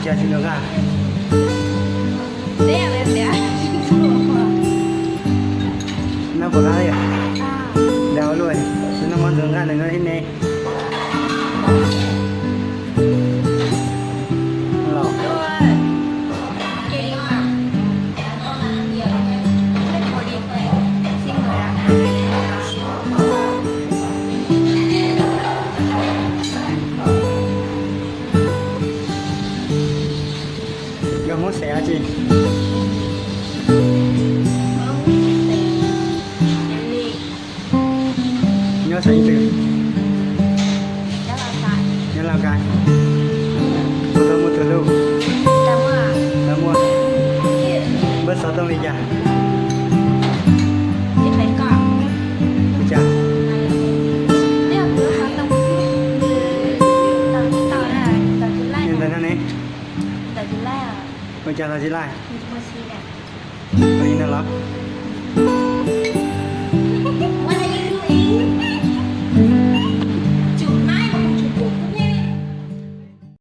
Cas tsis nqa? Nqa puas nqa li? Nqa ua luaj, nqa muab ntxuav nqa nws no thiab ne. Los. Yog Hmoob xeem dab tsi? Nyob xeem twg? Nyob Laj Kais. Puas tau muaj tus hlub? Tau muaj. Npawb xov tooj li cas? Li cas? Li ntawm no ne? Ua cas tau tsis laij? Ua li no los?